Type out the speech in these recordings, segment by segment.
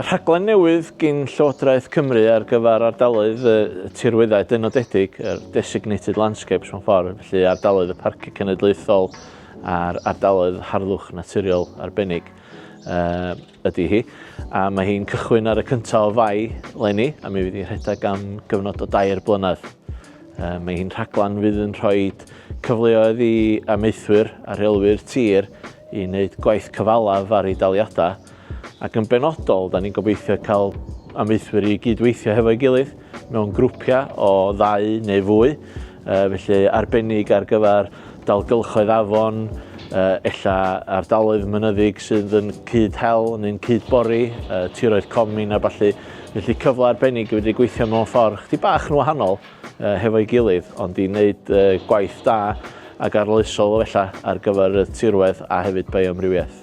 Rhaglen newydd gin Llywodraeth Cymru ar gyfer ardaloedd y tirweddau dynodedig, yr designated landscapes mewn ffordd, felly ardaloedd y Parciau Cenedlaethol a'r ardaloedd harddwch naturiol arbennig uh, ydy hi. A mae hi'n cychwyn ar y cyntaf o Fai leni, a mi fydd hi'n rhedeg am gyfnod o dair blynedd. Uh, mae hi'n rhaglen fydd yn rhoi cyfleoedd i amaethwyr a rheolwyr tir i wneud gwaith cyfalaf ar eu daliadau, ac yn benodol, da ni'n gobeithio cael amaethwyr i gydweithio hefo'i gilydd mewn grwpiau o ddau neu fwy, felly arbennig ar gyfer dalgylchoedd afon, ella ardaloedd mynyddig sydd yn cyd-hel neu'n cyd-bori, tiroedd comin a ballu. Felly cyfle arbennig i fedru gweithio mewn ffordd chdi bach yn wahanol hefo'i gilydd, ond i wneud gwaith da ac arloesol fella ar gyfer y tirwedd a hefyd bioamrywiaeth.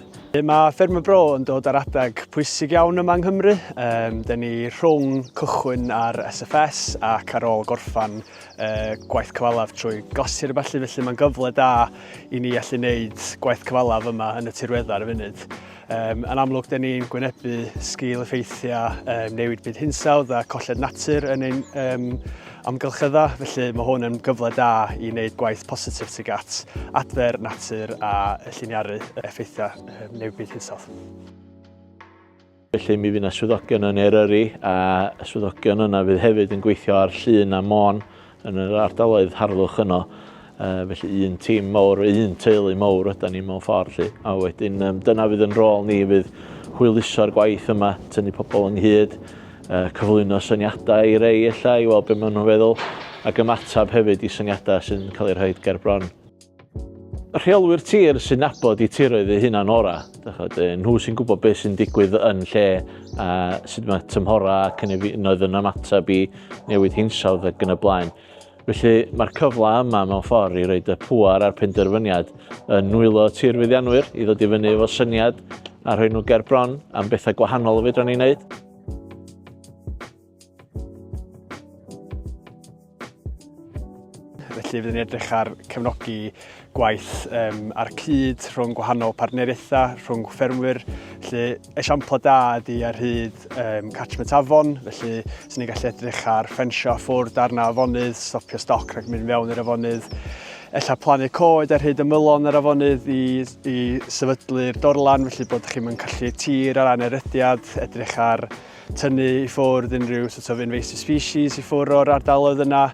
Mae Ffermio Bro yn dod ar adeg pwysig iawn yma yng Nghymru. Um, Dyn ni rhwng cychwyn ar SFS ac ar ôl gorffan uh, gwaith cyfalaf trwy gosir a ballu, felly mae'n gyfle da i ni allu wneud gwaith cyfalaf yma yn y tirweddau ar y funud. Um, yn amlwg, dyn ni'n gwynebu sgil effeithiau um, newid byd hinsawdd a colled natur yn ein um, amgylcheddau, felly mae hwn yn gyfle da i wneud gwaith positif tuag at adfer natur a lliniaru effeithiau um, newid byd hinsawdd. Felly mi fydd yna swyddogion yn Eryri a y swyddogion yna fydd hefyd yn gweithio ar Llŷn a Môn yn yr ardaloedd harddwch yno. Uh, felly un tîm mawr, un teulu mawr ydy ni mewn ffordd. Lly. A wedyn um, dyna fydd yn rôl ni, fydd hwyluso'r gwaith yma, tynnu pobl ynghyd, uh, cyflwyno syniadau i rei ella i weld beth maen nhw'n feddwl, ac ymateb hefyd i syniadau sy'n cael eu rhoi ger bron. Rheolwyr tir sy'n nabod eu tiroedd eu hunan ora. Chod, nhw sy'n gwybod beth sy'n digwydd yn lle a sut mae tymhorau a cynefinoedd yn ymateb i newid hinsawdd ac yn y blaen. Felly mae'r cyfle yma mewn ffordd i roed y pŵar a'r penderfyniad yn nwylo tirfeddianwyr i ddod i fyny efo syniad a rhoi nhw ger bron am bethau gwahanol fedra ni wneud. Felly fyddwn ni'n edrych ar cefnogi gwaith um, ar cyd rhwng gwahanol partneriaethau, rhwng ffermwyr. Felly esiampl da ydy ar hyd um, catchment afon, felly sy'n ni'n gallu edrych ar ffensio ffwrdd darna afonydd, stopio stoc rhag mynd fewn i'r afonydd, ella plannu coed ar hyd ymylon yr afonydd i, i sefydlu'r dorlan, felly bod chi'n colli tir ar ran erydiad, edrych ar tynnu i ffwrdd unrhyw sort of invasive species i ffwrdd o'r ardaloedd yna.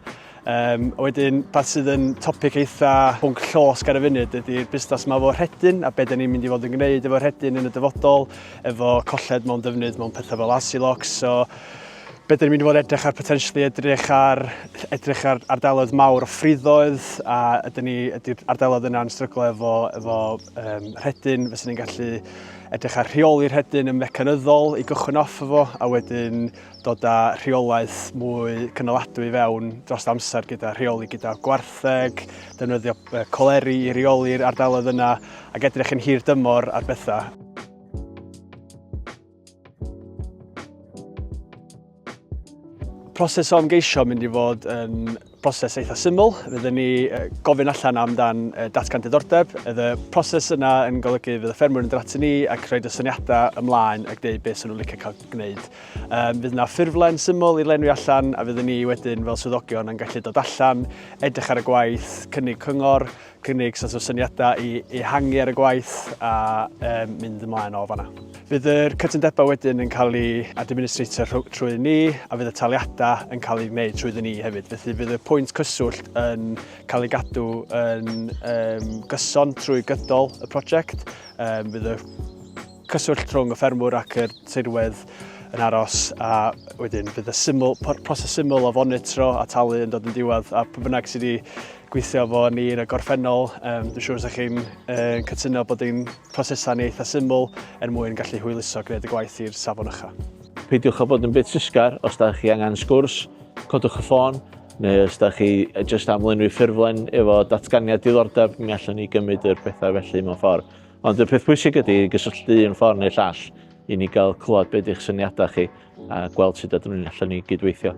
Um, wedyn, beth sydd yn topic eitha pwnc llosg ar y funud ydy'r busnes yma efo rhedyn a beth ni'n mynd i fod yn gwneud efo rhedyn yn y dyfodol, efo colled mewn defnydd mewn pethau fel Asilox. So, beth ni'n mynd i fod edrych ar potentially edrych ar edrych ar ardaloedd mawr o ffriddoedd a ydyn ni ydy'r ardaloedd yna'n stryglo efo efo um, rhedyn fysa ni'n gallu edrych ar rheoli'r rhedyn yn mecanyddol i gychwyn off efo a wedyn dod â rheolaeth mwy cynaladwy fewn dros amser gyda rheoli gyda gwartheg, defnyddio coleri i reoli'r ardaloedd yna ac edrych yn hir dymor ar bethau. Proses o ymgeisio mynd i fod yn broses eitha syml. Fydden ni gofyn allan amdan datgan diddordeb. Y proses yna yn golygu fydd y ffermwyr yn dod at ni ac rhoi y syniadau ymlaen ac dweud beth sy'n nhw'n licio cael gwneud. Um, fydd yna ffurflen syml i lenwi allan a fyddwn ni wedyn fel swyddogion yn gallu dod allan, edrych ar y gwaith, cynnig cyngor, cynnig sort of syniadau i ehangu ar y gwaith a um, mynd ymlaen o fanna. Fydd yr cytundebau wedyn yn cael ei administratio trwy ni a fydd y taliadau yn cael ei wneud trwy ni hefyd. Felly fydd y pwynt cyswllt yn cael ei gadw yn um, gyson trwy gydol y prosiect. Um, fydd y cyswllt rhwng y ffermwr ac yr tirwedd yn aros a wedyn fydd y syml, proses syml o fonitro a talu yn dod yn diwedd a pwy bynnag sydd wedi gweithio efo ni yn y gorffennol, um, dwi'n siŵr sa'ch chi'n uh, cytuno bod ein prosesau ni eitha syml er mwyn gallu hwyluso gwneud y gwaith i'r safon ucha. Peidiwch â bod yn betrusgar os da chi angen sgwrs, codwch y ffôn, neu os da chi jyst am lenwi ffurflen efo datganiad diddordeb, mi allwn ni gymryd yr pethau felly mewn ffordd. Ond y peth pwysig ydy gysylltu un ffordd neu llall i ni gael clywed beth ydych syniadau chi a gweld sut ydyn ni'n allan ni gydweithio.